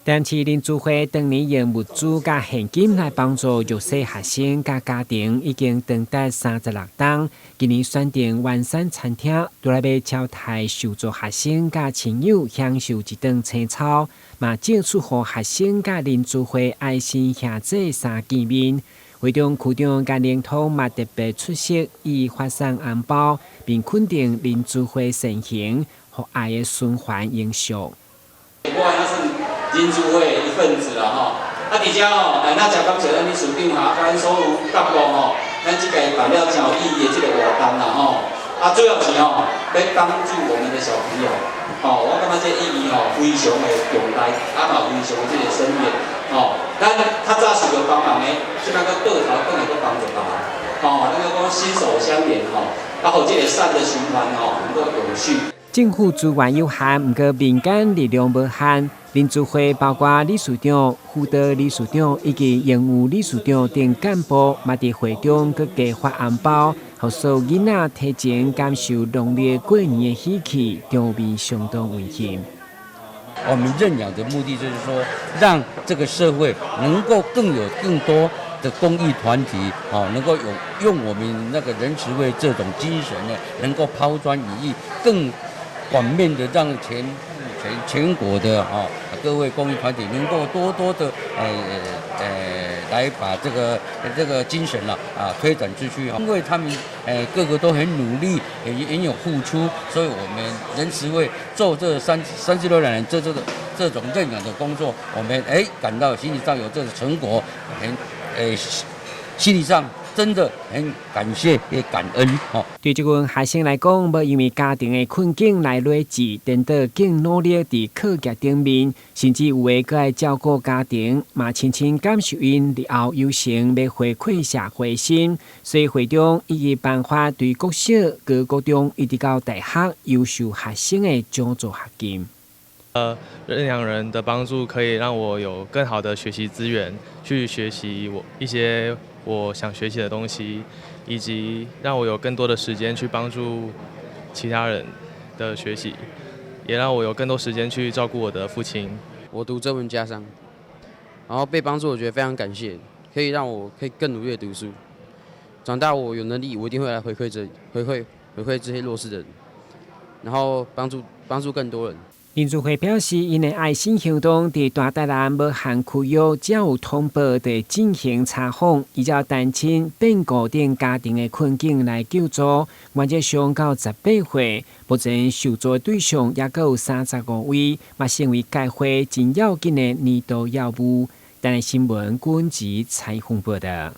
但是仁慈會當年用物資佮現金來幫助弱勢學生佮家庭，已經長達36冬。今年選定圓山餐廳，除來欲招待受助學生佮親友享受一頓清操，嘛借此予學生佮仁慈會愛心兄弟三見面。會中區長顏靈通嘛特別出席，伊發送紅包，並肯定仁慈會善行，予愛的循環延續。我仁慈會的一份子啦吼，啊，佇遮吼，來咱誠感謝咱理事長哈，佮咱所有幹部吼，咱這屆辦了誠有意義的這個活動啦吼，啊，主要是吼，欲幫助我們的小朋友，吼，我感覺這意義吼非常的重大，啊嘛非常的這個深遠，吼，咱較早受著幫忙的，這擺閣倒頭轉來閣幫助別人，吼，咱閣講心手相連吼，啊，予這個善的循環吼能夠永續。政府資源有限，毋過民間力量無限。仁慈會包括理事長、輔導理事長以及營務理事長等幹部，嘛佇會中閣加發紅包，予所有囡仔提前感受農曆過年的喜氣，場面相當溫馨。我們認養的目的就是說，讓這個社會能夠更有更多的公益團體，哦，能夠用我們那個仁慈會這種精神呢，能夠拋磚引玉，更廣面的讓全國的啊各位公益團體能夠多多的來把這個精神啦啊推展出去，因為他們個個都很努力，也很有付出，所以我們仁慈會做這36年這種認養的工作，我們感到心理上有這個成果，很心理上真的很感謝也感恩哦。對這群學生來講，無因為家庭的困境來劣志，顛倒更努力佇課業頂面，甚至有的閣愛照顧家庭，嘛深深感受𪜶日後有成欲回饋社會心。所以會長已經頒發對國小、高國中一直到大學優秀學生的獎助學金。認養人的幫助可以讓我有更好的學習資源，去學習我一些我想學習的東西，以及讓我有更多的時間去幫助其他人的學習，也讓我有更多時間去照顧我的父親。我讀曾文家商，然後被幫助，我覺得非常感謝，可以讓我可以更努力的讀書。長大我有能力，我一定會來回饋這些弱勢的人，然後幫助更多人。仁慈會表示，𪜶的愛心行動佇大台南無限區域，只有通報佇進行查訪，依照單親、變故等家庭的困境來救助。原則上到18歲，目前受助對象猶閣有35位，嘛成為該會真要緊的年度要務。台視新聞軍籍採訪報道。